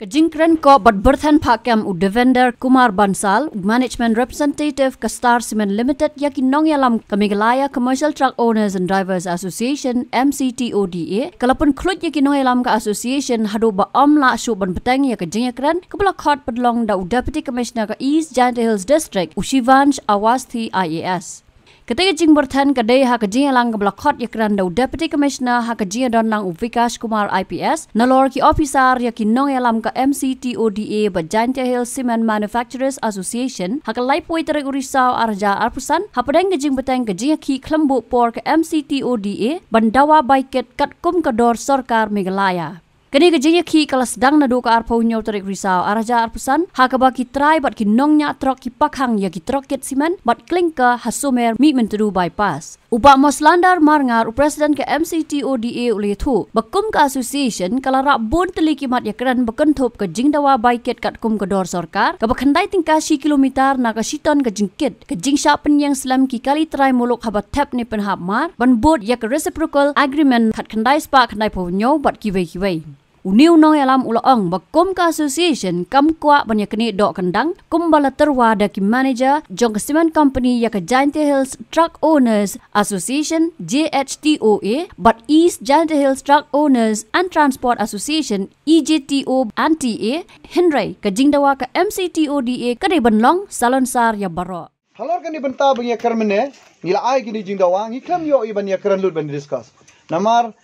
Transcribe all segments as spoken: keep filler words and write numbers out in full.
Ka jingkren ko bad byrthen phah kem u Devender Kumar Bansal, u Management Representative ka Star Cement Limited, ïa ki nongïalam ka Meghalaya Commercial Truck Owners and Drivers Association, M C T O D A, ka la pynkhluit ïa ki nongïalam ka association haduh ba ym lah shuh ban bteng ïa ka jingïakren kaba la khot pynlong da u Deputy Commissioner ka East Jaintia Hills District, u Shivansh Awasthi I A S. Kata ka jingbyrthen ka dei ha ka jingïalang kaba la khot ïakren da u Deputy Commissioner ha ka jingïadon lang u Vikash Kumar I P S, nalor ki officer ïa ki nongïalam ka M C T O D A bad Jaintia Hills Cement Manufacturers Association, ha ka laiphew tarik u Risaw arhajar arphew san, hapdeng ka jingbteng ka jingïakhih khlem buh por ka M C T O D A ban dawa bai kit katkum ka dor sorkar Meghalaya. Kane ka jingïakhih ka la sdang naduh ka arphew hynñiew tarik Risaw arhajar arphew san, ha kaba ki trai bad ki nongñiah trok ki pakhang ïa ki trok kit simen bad klinker ha Sumer Mihmyntdu Bypass. U Bah Moslandar Marngar, u President ka M C T O D A, u la ïathuh ba kum ka association ka la rah bun tylli ki mat ïakren ba kynthup ka jingdawa bai kit katkum ka dor sorkar, kaba khyndai tyngka shi kilometer na ka shiton ka jingkit, ka jingshah pynïeng slem ki kali trai muluk haba thep ne pynhap mar, ban bud ïa ka reciprocal agreement khatkhyndai spah khyndaiphew hynñiew bad kiwei kiwei. Une u nongïalam u la ong ba kum ka association kam kwah ban ïaknieh doh kyndang kumba la tyrwa da ki manager jong ka cement company ïa ka Jaintia Hills Truck Owners Association, J H T O A, bad East Jaintia Hills Truck Owners and Transport Association, E J T O and T A, hynrei ka jingdawa ka M C T O D A ka dei ban long salonsar ïa baroh. Halor kane bynta ba ngi ïakren mynne, ngi la ai kine jingdawa, ngi khlem ïoh ïa ban ïakren lut ban discuss. Namar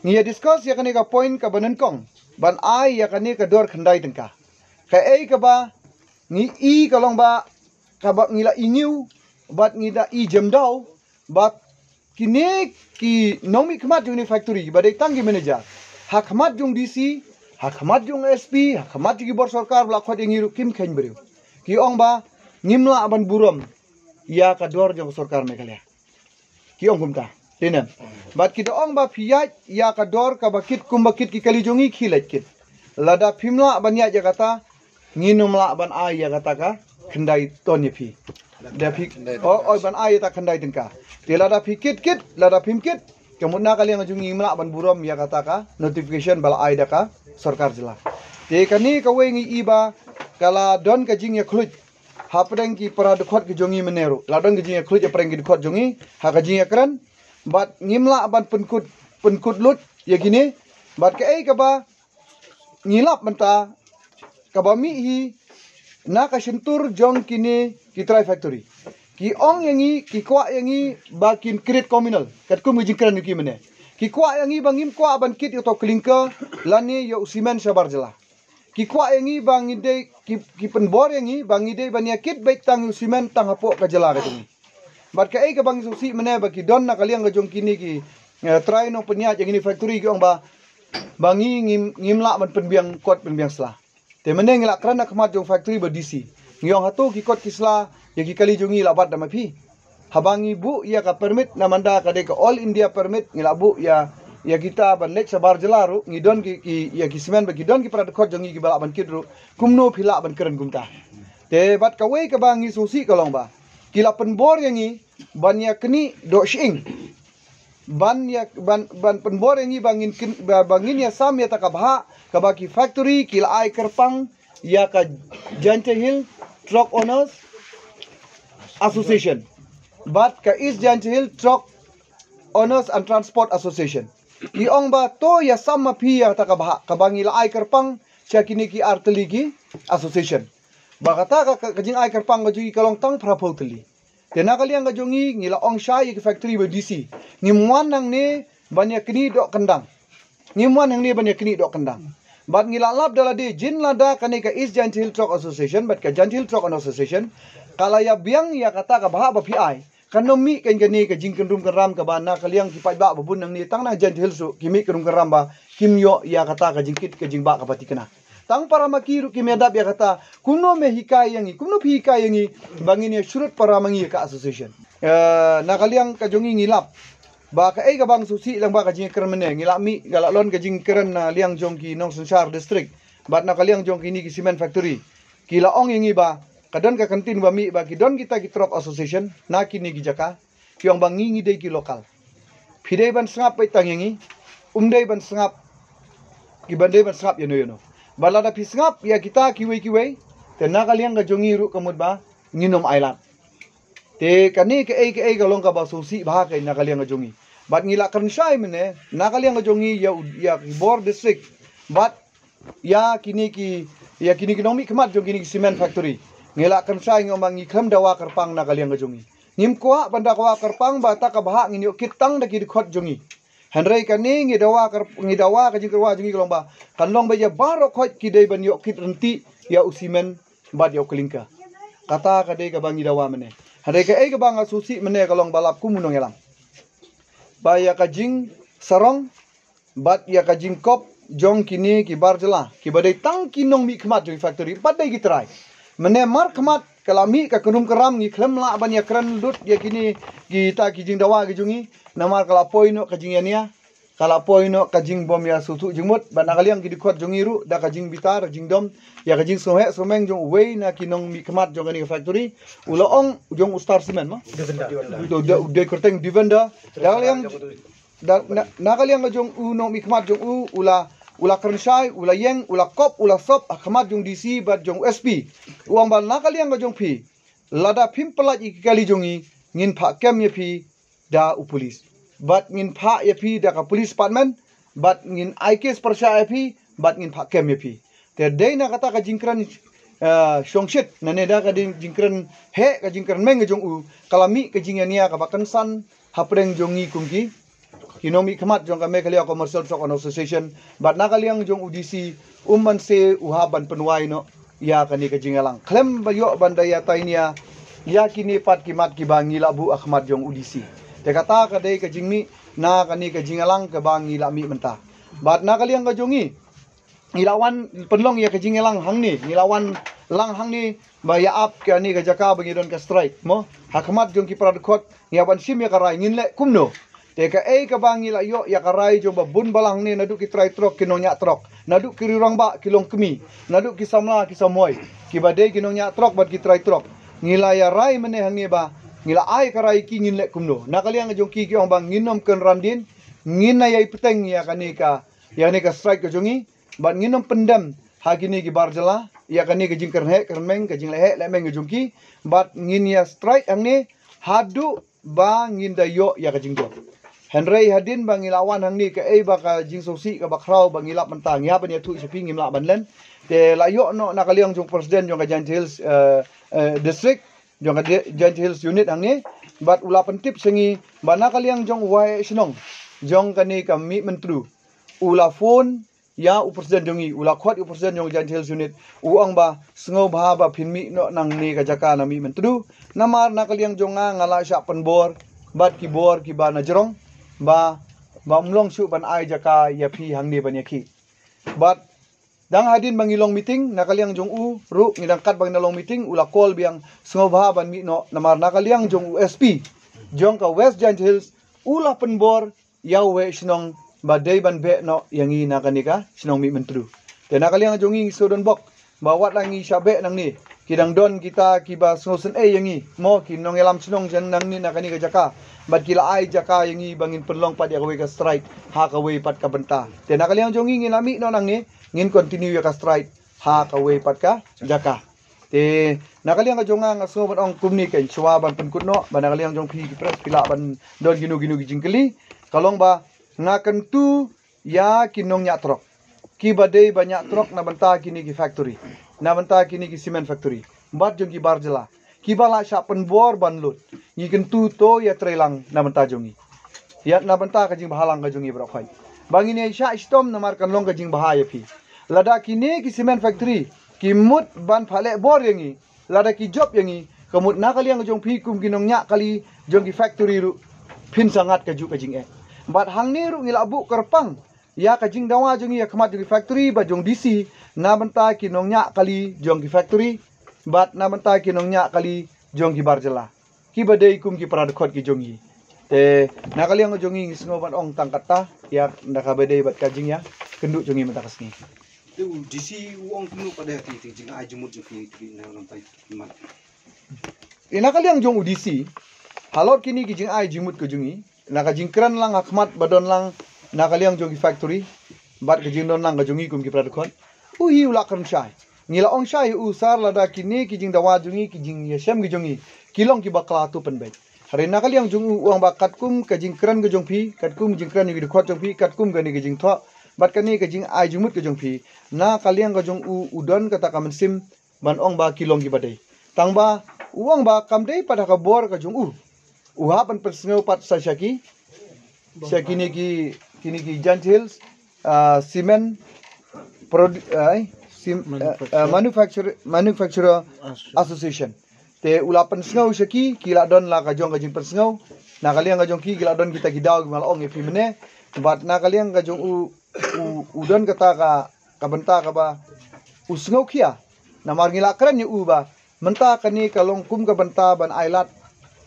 ngi ïa discuss ïa kane ka point kaba nyngkong ban ai ïa kane ka dor khyndai tyngka. Kaei kaba ngi i ka long ba kaba ngi la i ñiew bad ngi la i jemdaw ba kine ki nongmihkhmat jong kine factory ba dei tang ki manager, ha khmat jong D C, ha khmat jong S P, ha khmat jong ki bor sorkar ba la khot ïa ngi ruh kim kheiñ briew. Ki ong ba ngim lah ban burom ïa ka dor jong ka sorkar Meghalaya. Ki ong kumta. Te ne, bad ki da ong ba phi ïaid ïa ka dor kaba kit kumba kit ki kali jong ngi, khie leit kit. Lada phim lah ban ïaid ïa kata, ngin ym lah ban ai ïa kata ka khyndai ton ïa phi. Da phi, o, oi, ban ai ïa kata khyndai tyngka. Te lada phi kit kit, lada phim kit, ka mut na ka liang jong ngi ngim lah ban burom ïa kata ka notification ba la ai da ka sorkar jylla. Te kane kawei ngi i ba ka la don ka jingïakhluit hapdeng ki para dkhot ki jong ngi mynne ruh. La don ka jingïakhluit hapdeng ki dkhot jong ngi ha ka jingïakren, bad ngim lah ban pynkut, pynkut lut ïa kine. Bad kaei kaba ngi lap mynta kaba mih hi na ka shyntur jong kine ki trai factory. Ki ong ïa ngi, ki kwah ïa ngi ba kin create communal, katkum ki jingkren ki mynne. Ki kwah ïa ngi ba ngim kwah ban kit ïa uto u klinker lane ïa u simen shabar jylla. Ki kwah ïa ngi ba ngi dei, ki, ki pynbor ïa ngi ba ngi dei ban ïa kit beit tang ïa u simen tang hapoh ka jylla ka jong ngi. Bad kaei kaba ngi sngewsih mynne ba ki don na ka liang ka jong kine ki, eh, trai nongpynïaid ïa kine factory ki ong ba, ba ngi ngim, ngim lah ban pynbiang kot pynbiang sla. Te mynne ngi la kren ha khmat jong factory bad D C. Ngi ong hato ki kot ki sla ïa ki kali jong ngi la bat da ma phi. Haba ngi buh ïa ka permit na manda ka dei ka All India permit, ngi la buh ïa, ïa kita ban leit shabar jylla ruh, ngi don ki, ki, ïa ki simen ba ki don ki para dkhot jong ngi kiba lah ban kit ruh, kumno phi lah ban kren kumta. Te bad kawei kaba ngi sngewsih ka long ba ki la pynbor ïa ngi ban ïa knieh doh shyieng. Ban ïa, ban, ban pynbor ïa ngi ba ngin kin, ba, ba ngin ïa sam ïa kata ka bhah kaba ki factory ki la ai kyrpang ïa ka Jaintia Hill Truck Owners Association bad ka East Jaintia Hill Truck Owners and Transport Association. Ki ong ba to ïa sam ma phi ïa kata ka bhah kaba ngi la ai kyrpang sha kine ki ar tylli ki association. Ba kata ka, ka, ka jingai kyrpang ka jong ngi ka long tang phraphew tylli. Te na ka liang ka jong ngi, ngi la ong shai ïa ki factory bad D C. Ngim wan hangne ban ïa knieh doh kyndang. Ngim wan hangne ban ïa knieh doh kyndang. Bad ngi la lap da lade, jin lada kane ka East Jaintia Hill Truck Association bad ka Jaintia Hill Truck Owners Association ka la ïa biang ïa kata ka bhah ba phi ai, kan ym mih kane ka jingkynrum kynram kaba na ka liang ki paidbah ba bun nangne tang na Jaintia Hill ruh ki mih kynrum kynram ba kim ïoh ïa kata ka jingkit ka jingbah kaba thikna. Tang para ma ki ruh kim ïadap ïa kata. Kumno me hikai ïa ngi, kumno phi hikai ïa ngi ba ngin ïa shu rut para ma ngi ïa ka association? Eh, na ka liang ka jong ngi ngi lap ba kaei kaba ngi sngewsih lang ba ka jingkren mynne, ngi la mih, ka la long ka jingkren na liang jong ki nongsynshar district bad na ka liang jong kine ki cement factory. Ki la ong ïa ngi ba ka don ka kyntien ba mih ba ki don kita ki truck association na kine ki jaka. Ki ong ba ngi ngi dei ki local. Phi dei ban sngap beit tang ïa ngi, um dei ban sngap, ki ban dei ban sngap ïano ïano. Bad lada phi sngap ïa kita kiwei kiwei, te na ka liang ka jong ngi ruh ka mut ba ngin ym ailad. Te kane kaei kaei ka long kaba sngewsih bha ka na ka liang ka jong ngi. Bad ngi la kren shai mynne na ka liang ka jong ngi ïa u- ïa ki bor district. Bad ïa kine ki ïa kine ki nongmihkhmat jong kine ki cement factory. Ngi la kren shai ngi ong ba ngi khlem dawa kyrpang na ka liang ka jong ngi. Ngim kwah ban dawa kyrpang ba ta ka bhah ngin ïoh kit tang da ki dkhot jong ngi. Hynrei kane ngi dawa kar- ngi dawa ka jingkyrwa jong ngi ka long ba kan long ba ïa baroh khoit ki dei ban ïoh kit ryntih ïa u cement bad ïa u klinker. Kata ka dei kaba ngi dawa mynne. Hynrei kaei kaba nga sngewsih mynne ka long ba lap kum u nongïalam ba ïa ka jingsarong bad ïa ka jingkop jong kine ki bar jylla kiba dei tang ki nongmihkhmat jong ki factory bad dei ki trai. Mynne markhmat ka la mih ka kynrum kynram ngi khlem lah ban ïa kren lut ïa kine kita ki jingdawa ki jong ngi. Namar ka la poi noh ka jingïania, ka la poi noh ka jingbym ïa sngewthuh jingmut bad na ka liang ki dkhot jong ngi ruh da ka jingbitar jingdom ïa ka jingsngewheh sngewmeng jong uwei na ki nongmihkhmat jong kane ka factory. U la ong jong u Star Cement ma. Dei kyrteng Devender. Da ka liang da na, na ka liang ka jong u nongmihkhmat jong u u la u la kren shai, u la ïeng, u la kop, u la sop ha khmat jong D C bad jong u S P. U ong ba na ka liang ka jong phi lada phim pyllait ïa ki kali jong ngi ngin phah kem ïa phi da u police. Bad ngin phah ïa phi da ka police department bad ngin ai case pyrshah ïa phi bad ngin phah kem ïa phi. Te dei na kata ka jingkren shongshit na ne da ka jingkren heh ka jingkren meng ka jong u ka la mih ka jingïania kaba kynsan hapdeng jong ngi kum ki ki nongmihkhmat jong ka Meghalaya Commercial Truck Owners Association bad na ka liang jong u D C um man se u hap ban pynwai noh ïa kane ka jingïalang khlem ba ïoh ban da ïa tainia ïa kine pat ki mat kiba ngi la buh ha khmat jong u D C. Te kata ka dei ka jingmih na kane ka jingïalang kaba ngi la mih mynta. Bad na ka liang ka jong ngi ngi la wan pynlong ïa ka jingïalang hangne, ngi la wan lang hangne ba ïa ap kane ka jaka ba ngi don ka strike mo ha khmat jong ki para dkhot. Ngi ïa wan shim ïa ka rai ngin leh kumno. Te kaei kaba ngi la ïoh ïa ka rai jong ba bun balang ne naduh ki trai trok ki nongñiah trok naduh ki riewrangbah ki longkmie naduh ki samla ki samoi kiba dei ki nongñiah trok bad ki trai trok. Ngi la ïa rai mynne hangne ba ngi la ai ka rai ki ngin leh kumno na ka liang jong ki ki ong ba ngin ym kynran dien ngin na ïai pteng ïa kane ka ïa kane ka strike ka jong ngi. Bad ngin ym pyndem ha kine ki bar jylla ïa kane ka jingkren heh kren meng ka jingleh heh leh meng ka jong ki. Bad ngin ïa strike hangne haduh ba ngin da ïoh ïa ka jingjop. Hynrei hadien ba ngi la wan hangne kaei ba ka jingsngewsih kaba khraw ba ngi lap mynta ngi hap ban ïathuh sha phi ngim lah ban len. Te la ïoh noh na ka liang jong president jong ka Jaintia Hills eh, eh, district jong ka Jaintia Hills unit hangne. Bad u la pyntip sha ngi ba na ka liang jong u waheh shnong jong kane ka Mihmyntdu u la phone ïa u president jong ngi u la khot ïa u president jong Jaintia Hills unit. U ong ba sngewbha ba phin mih noh nangne ka jaka na Mihmyntdu. Namar na ka liang jong nga nga la shah pynbor bad ki bor kiba na jrong ba ba ym long shuh ban ai jaka ïa phi hangne ban ïa ki. Bad dang hadien ba ngi long meeting na ka liang jong u ruh ngi dang kat ba ngi na long meeting u la call biang sngewbha ban mih noh namar na ka liang jong u S P jong ka West Jaintia Hills u la pynbor ïa u waheh shnong ba dei ban beh noh ïa ngi na kane ka shnong Mihmyntdu. Te na ka liang jong ngi ngi sngewdon bok ba wat la ngi shah beh nangne ki dang don kita kiba sngewsynei ïa ngi mo ki nongïalam shnong jong nangne na kane ka jaka. Bad ki la ai jaka ïa ngi ba ngin pynlong pat ïa kawei ka strike ha kawei pat ka bynta. Te na ka liang jong ngi ngin la mih noh nangne ngin continue ïa ka strike ha kawei pat ka jaka. Te na ka liang ka jong nga nga sngew ban ong kumne kan shuwa ban pynkut noh ba na ka liang jong phi ki press phi lah ban don kino kino ki jingkylli. Ka long ba nga kyntu ïa ki nongñiah trok kiba dei ba ñiah trok na bynta kine ki factory na bynta kine ki cement factory bad jong ki bar jylla kiba la shah pynbor ban lut. Ngi kyntu to ïa trei lang na bynta jong ngi ïa na bynta ka jingbhalang ka jong ngi baroh khoit ba ngin ïa shah shitom namar kan long ka jingbha ïa phi. Lada kine ki cement factory ki mut ban pha leh bor ïa ngi lada ki jop ïa ngi ka mut na ka liang jong phi kum ki nongñiah kali jong ki factory ruh phin sa ngat ka juh ka jingeh. Bad hangne ruh ngi la buh kyrpang ïa ka jingdawa jong ngi ïa khmat jong ki factory bad jong D C na bynta ki nongñiah kali jong ki factory bad na bynta ki nongñiah kali jong ki bar jylla kiba dei kum ki para dkhot ki jong ngi. Te na ka liang jong ngi ngi sngew ban ong tang kata ïa na kaba dei bad ka jingïakynduh jong ngi mynta ka sngi. Te u D C u ong kumno pat ïa ki jingai jingmut jong phi na ka bynta ki mat. Ïa na ka liang jong u D C halor kine ki jingai jingmut ka jong ngi na ka jingkren lang ha khmat ba don lang na ka liang jong ki factory bad ka jingdon lang ka jong ngi kum ki para dkhot. U hi u la kren shai. Ngi la ong shai u sir lada kine ki jingdawa jong ngi, ki jingïashem ki jong ngi, ki long kiba kla tu pynbeit. Hynrei na ka liang jong u, u ong ba katkum ka jingkren ka jong phi, katkum jingkren ki dkhot jong phi, katkum kane ka jingthoh bad kane ka jingai jingmut ka jong phi, na ka liang ka jong u, u don kata ka mynsiem ban ong ba ki long kiba dei. Tang ba u ong ba kam dei pat ha ka bor ka jong u. U hap ban pynsngew pat sa sha ki, sha kine ki, kine ki Jaintia Hills, ah, Cement Produ-, ah, Cem-, ah, ah, Manufacturer. Manufacturer Association. Te u la pynsngew sha ki, ki la don la ka jong ka jingpynsngew. Na ka liang ka jong ki, ki la don kita ki daw kiba la ong ïa phi mynne. Bad na ka liang ka jong u, u, u don kata ka, ka bynta kaba u sngew khia. Namar ngi la kren ïa u ba mynta kane ka long kum ka bynta ban ailad,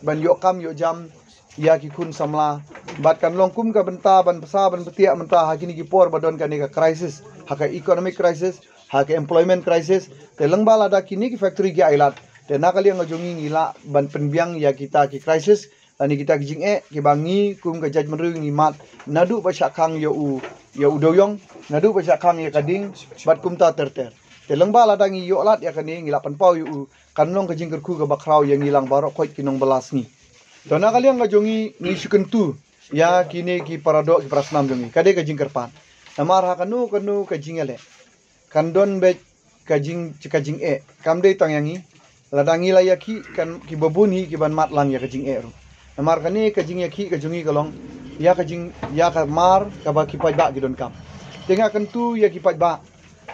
ban ïoh kam ïoh jam ïa ki khun samla. Bad kan long kum ka bynta ban bsa ban btiah mynta ha kine ki por ba don kane ka crisis, ha ka economic crisis, ha ka employment crisis. Te lyngba lada kine ki factory ki ailad, te na ka liang ka jong ngi ngi lah ban pynbiang ïa kita ki crisis, lane kita ki jingeh kiba ngi kum ka jaitbynriew ngi mad, naduh ba shah khang ïa u, ïa u dewïong, naduh ba shah khang ïa ka ding, bad kumta ter ter. Te lyngba lada ngi ïoh lad ïa kane, ngi lah pynpaw ïa u, kan long ka jingkyrkhu kaba khraw ïa ngi lang baroh khoit ki nongbylla sngi. To na ka liang ka jong ngi, ngi shu kyntu ïa kine ki para doh ki para snam jong ngi, ka dei ka jingkyrpad. Namar ha kano kano ka jingïaleh, kan don beit ka jing, ka jingeh. Kam dei tang ïa ngi. Lada ngi la ïakhih, kan kiba bun hi kiban mad lang ïa ka jingeh ruh. Namar kane ka jingïakhih ka jong ngi ka long ïa ka jing, ïa ka mar kaba ki paidbah ki donkam. Te nga kyntu ïa ki paidbah,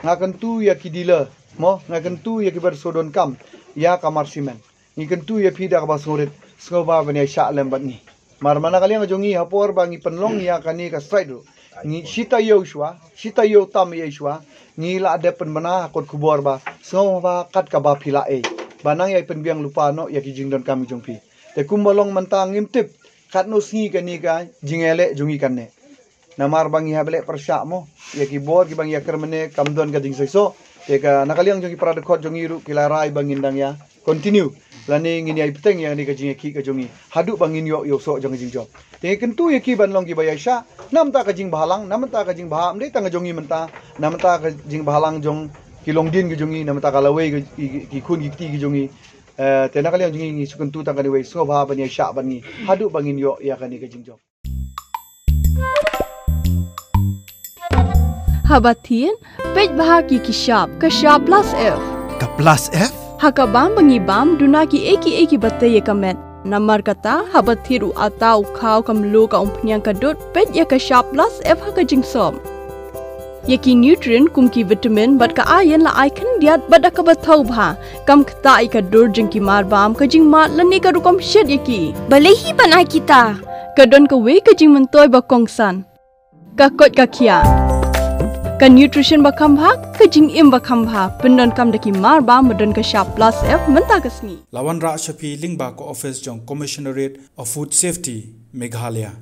nga kyntu ïa ki dealer, mo, nga kyntu ïa kiba shu donkam ïa ka mar cement. Ngi kyntu ïa phi da kaba sngewrit, sngewbha ban ïa shah lem bad ngi. Mar mana ka liang jong ngi ha por ba ngi pynlong ïa kane ka strike ruh, ngi shi taïew shuwa, shi taïew tam ïa shuwa, ngi la dep pynbna ha kot khubor ba sngewbha kat kaba phi la ei, ba nang ïa pynbiang lypa noh ïa ki jingdonkam jong phi. Te kumba long mynta ngim tip katno sngi kane ka jingïaleh jong ngi kan neh. Namar ba ngi hap leh pyrshah mo ïa ki bor kiba ngi ïakren mynne, kam don ka jingseisoh. Te ka na ka liang jong ki para dkhot jong ngi ruh ki la rai ba ngin dang ïa continue lane ngin ïa bteng ïa kane ka jingïakhih ka jong ngi haduh ba ngin ïoh ïoh soh jong ka jingjop. Te ngi kyntu ïa ki ban long kiba ïaishah. Namar ka jingbhalang, namar ka jingbha, ym dei tang ka jong ngi mynta, namar ka jingbhalang jong ki longdien ki jong ngi, namar ka lawei ki, ki, ki khun ki kti ki jong ngi. Eh, te na ka liang jong ngi ngi shu kyntu tang kane wei, sngewbha ban ïaishah bad ngi haduh ba ngin ïoh ïa kane ka jingjop. Haba thied, peit bha ki ki shap, ka shap plus F. Ka plus F? Ha ka bam ba ngi bam, duna ki ei ki ei kiba tei ïa ka met. Namar kata, haba thied u atta u khaw ka mluh ka umphniang ka dud, peit ïa ka shap plus F ha ka jingsop. Ïa ki nutrient kum ki vitamin bad ka iron la ai khyndiat bad da kaba thaw bha. Kam ktah ïa ka dur jong ki mar bam, ka jingmad lane ka rukom shet ïa ki. Balei hi ban ai kita? Ka don kawei ka jingmyntoi ba kongsan. Ka koit ka khiah. Ka nutrition ba kham bha, ka jingim ba kham bha. Pyndonkam da ki mar bam ba don ka shap plus F mynta ka sngi. La wanrah sha phi lyngba ka office jong Commissionerate of Food Safety, Meghalaya.